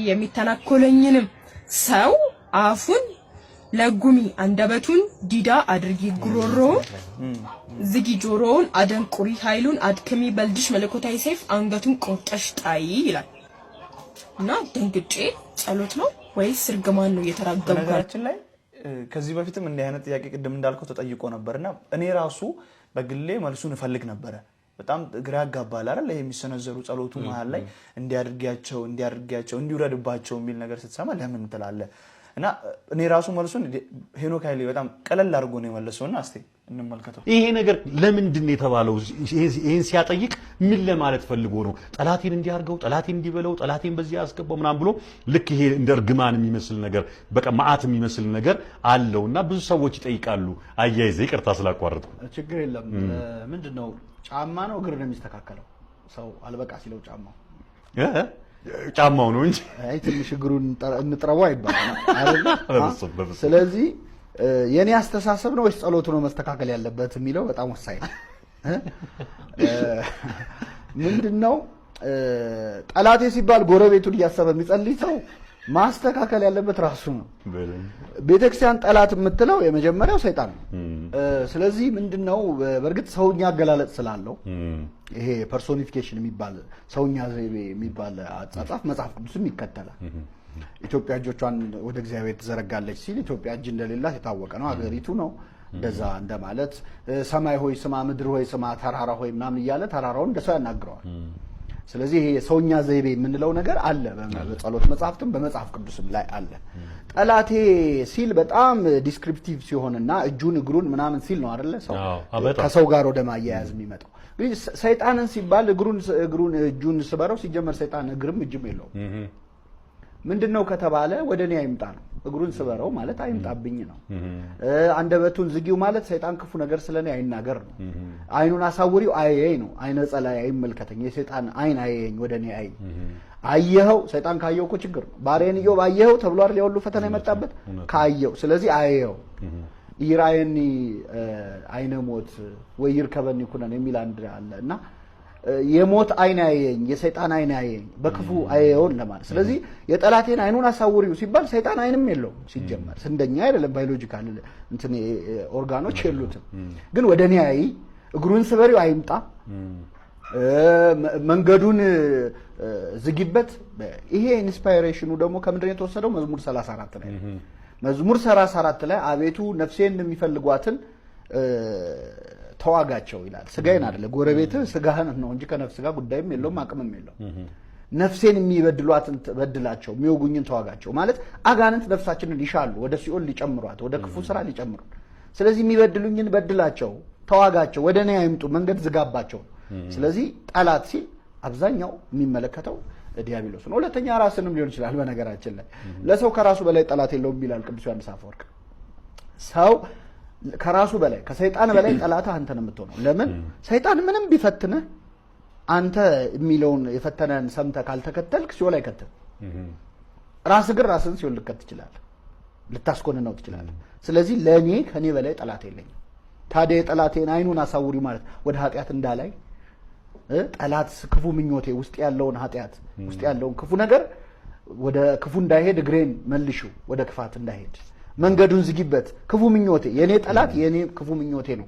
የሚተናኮለኝንም ሰው አፉን ለጉሚ፣ አንደበቱን ዲዳ አድርጊ፣ ጉሮሮውን ዝጊ፣ ጆሮውን አደንቁሪ፣ ኃይሉን አድክሚ፣ በልጅሽ መለኮታዊ ሰይፍ አንገቱን ቆርጠሽ ጣይ ይላል። እና ደንግጬ ጸሎት ነው ወይስ እርግማን ነው እየተራገምኩ? በነገራችን ላይ ከዚህ በፊትም እንዲህ አይነት ጥያቄ ቅድም እንዳልከው ተጠይቆ ነበርና እኔ ራሱ በግሌ መልሱን እፈልግ ነበረ። በጣም ግራ ያጋባል አይደል? ይሄ የሚሰነዘሩ ጸሎቱ መሀል ላይ እንዲያድርጊያቸው እንዲያድርጊያቸው እንዲውረድባቸው የሚል ነገር ስትሰማ ለምን ትላለህ? እና እኔ ራሱ መልሱን ሄኖክ ኃይሌ በጣም ቀለል አድርጎ ነው የመለሰውና እስቲ እንመልከተው። ይሄ ነገር ለምንድን ነው የተባለው? ይሄን ሲያጠይቅ ምን ለማለት ፈልጎ ነው? ጠላቴን እንዲያርገው፣ ጠላቴን እንዲበለው፣ ጠላቴን በዚህ ያስገባው ምናምን ብሎ ልክ ይሄ እንደ እርግማን የሚመስል ነገር፣ በቃ መዓት የሚመስል ነገር አለውና ብዙ ሰዎች ይጠይቃሉ። አያይዘ፣ ይቅርታ ስላቋረጥኩ። ችግር የለም። ምንድን ነው፣ ጫማ ነው እግር ነው የሚስተካከለው? ሰው አልበቃ ሲለው ጫማው እ? ጫማው ነው እንጂ። አይ ትንሽ እግሩን እንጥረበው አይባልም አይደለ? በፍጹም፣ በፍጹም። ስለዚህ የኔ አስተሳሰብ ነው ወይስ ጸሎቱ ነው መስተካከል ያለበት የሚለው በጣም ወሳኝ ነው። እ? ምንድን ነው፣ ጠላቴ ሲባል ጎረቤቱን እያሰበ የሚጸልይ ሰው ማስተካከል ያለበት ራሱ ነው። ቤተክርስቲያን ጠላት የምትለው የመጀመሪያው ሰይጣን ነው። ስለዚህ ምንድነው፣ በእርግጥ ሰውኛ አገላለጽ ስላለው ይሄ personification የሚባል፣ ሰውኛ ዘይቤ የሚባል አጻጻፍ መጽሐፍ ቅዱስም ይከተላል። ኢትዮጵያ እጆቿን ወደ እግዚአብሔር ትዘረጋለች ሲል ኢትዮጵያ እጅ እንደሌላት የታወቀ ነው። አገሪቱ ነው እንደዛ እንደማለት። ሰማይ ሆይ ስማ፣ ምድር ሆይ ስማ፣ ተራራ ሆይ ምናምን እያለ ተራራውን እንደ ሰው ያናግረዋል። ስለዚህ ይሄ የሰውኛ ዘይቤ የምንለው ነገር አለ፣ በጸሎት መጽሐፍትም በመጽሐፍ ቅዱስም ላይ አለ። ጠላቴ ሲል በጣም descriptive ሲሆንና እጁን እግሩን ምናምን ሲል ነው አይደለ? ሰው አዎ፣ በጣም። ከሰው ጋር ወደ ማያያዝ የሚመጣው። እንግዲህ ሰይጣንን ሲባል እግሩን እጁን ስበረው፣ ሲጀመር ሰይጣን እግርም እጅም የለውም። ምንድን ነው ከተባለ ወደ እኔ አይምጣ ነው። እግሩን ስበረው ማለት አይምጣብኝ ነው። አንደበቱን ዝጊው ማለት ሰይጣን ክፉ ነገር ስለ እኔ አይናገር ነው። አይኑን አሳውሪው አየኝ ነው። አይነ ጸላይ አይመልከተኝ፣ የሰይጣን አይን አየኝ፣ ወደ እኔ አይ። አየኸው፣ ሰይጣን ካየው እኮ ችግር ነው። ባሪያዬን ኢዮብ አየኸው ተብሎ አይደል የሁሉ ፈተና የመጣበት? ካየው፣ ስለዚህ አየው። ኢይርአየኒ አይነ ሞት ወኢይርከበኒ ኩነኔ የሚል አንድ አለ እና የሞት አይን አየኝ፣ የሰይጣን አይን አየኝ፣ በክፉ አየውን ለማለት። ስለዚህ የጠላቴን አይኑን አሳውሪው ሲባል ሰይጣን አይንም የለውም ሲጀመር፣ እንደኛ አይደለም፣ biological እንትን ኦርጋኖች የሉትም። ግን ወደ እኔ አይ፣ እግሩን ስበሪው አይምጣ፣ መንገዱን ዝጊበት። ይሄ inspiration ኑ ደግሞ ከምንድን ነው የተወሰደው? መዝሙር 34 ላይ ነው። መዝሙር 34 ላይ አቤቱ ነፍሴን የሚፈልጓትን ተዋጋቸው ይላል። ስጋዬን አይደለ፣ ጎረቤትህ ስጋህን ነው እንጂ ከነፍስ ጋር ጉዳይም የለውም፣ አቅምም የለውም። ነፍሴን የሚበድሏትን በድላቸው፣ የሚወጉኝን ተዋጋቸው ማለት አጋንንት ነፍሳችንን ይሻሉ፣ ወደ ሲኦል ሊጨምሯት፣ ወደ ክፉ ስራ ሊጨምሩ። ስለዚህ የሚበድሉኝን በድላቸው፣ ተዋጋቸው፣ ወደ እኔ አይምጡ፣ መንገድ ዝጋባቸው። ስለዚህ ጠላት ሲል አብዛኛው የሚመለከተው ዲያብሎስ ነው። ሁለተኛ ራስንም ሊሆን ይችላል። በነገራችን ላይ ለሰው ከራሱ በላይ ጠላት የለውም ይላል ቅዱስ ዮሐንስ አፈወርቅ። ሰው ከራሱ በላይ፣ ከሰይጣን በላይ ጠላትህ አንተ ነው የምትሆነው። ለምን? ሰይጣን ምንም ቢፈትንህ አንተ የሚለውን የፈተነህን ሰምተህ ካልተከተልክ ሲኦል አይከትም። ራስህ ግን ራስህን ሲኦል ልከት ትችላለህ፣ ልታስኮንነው ትችላለህ። ስለዚህ ለእኔ ከእኔ በላይ ጠላት የለኝም። ታዲያ የጠላቴን አይኑን አሳውሪ ማለት ወደ ኃጢአት እንዳላይ፣ ጠላት ክፉ ምኞቴ ውስጥ ያለውን ኃጢአት፣ ውስጥ ያለውን ክፉ ነገር፣ ወደ ክፉ እንዳይሄድ እግሬን መልሺው፣ ወደ ክፋት እንዳይሄድ መንገዱን ዝጊበት። ክፉ ምኞቴ የኔ ጠላት የኔ ክፉ ምኞቴ ነው።